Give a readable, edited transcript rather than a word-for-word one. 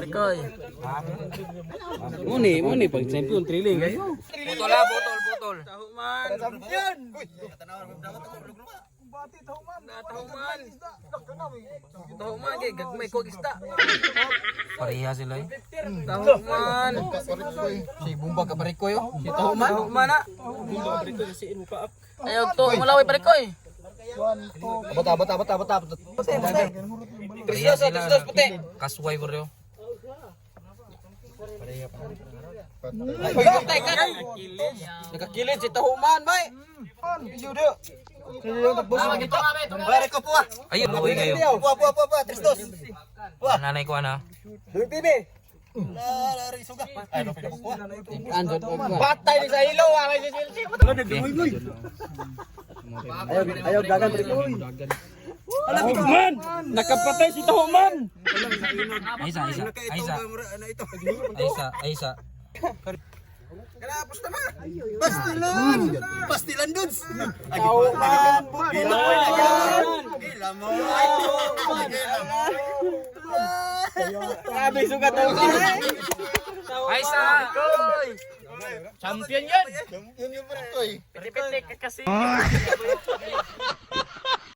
Koy. Muni, muni pag champion thrilling kayo. Butol ha, butol, butol. Tahuman. Champion. Tahuman. Tahuman kay gagmay ko isda. Pareha sila eh. Tahuman. Si Bumba ka parikoy oh. Si tahuman. Tahuman na. Ayaw to, mulaway pare koy. Bata bata bata bata. Pareha sila. Trisdos, puti. Kasway bro. Patay ka. Nakakilid si tahuman bay. Bare ko po ah. Ayun, luoy kayo. Puwa puwa puwa puwa tristos. Nanay ko ana. Lari suga. Ay no pila puwa. Patay ni sa ilo ah. Ayaw dagan parikoy. Tahuman. Nakapatay si tahuman. Ay isa, isa. Ay isa. Ay isa, ay isa. Pastilan. Pastilan dudes. Tahuman. Gila mo. Gila mo. Gila mo. Grabe suga tahuman. Ay isa. Champion yan. Champion yung parikoy. Piti-piti ka kasi.